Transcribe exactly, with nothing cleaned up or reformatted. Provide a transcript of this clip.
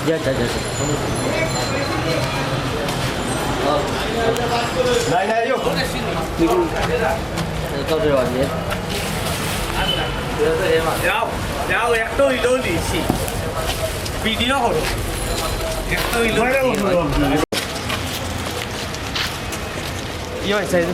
যা, যা, যা, যা। নাই, নাই, ইয়ো। যাও, যাও, একটা হইলেও দিছি। ভিডিও করো। একটা হইলেও দিছি। ইয়ে হয়েছে, এই যে।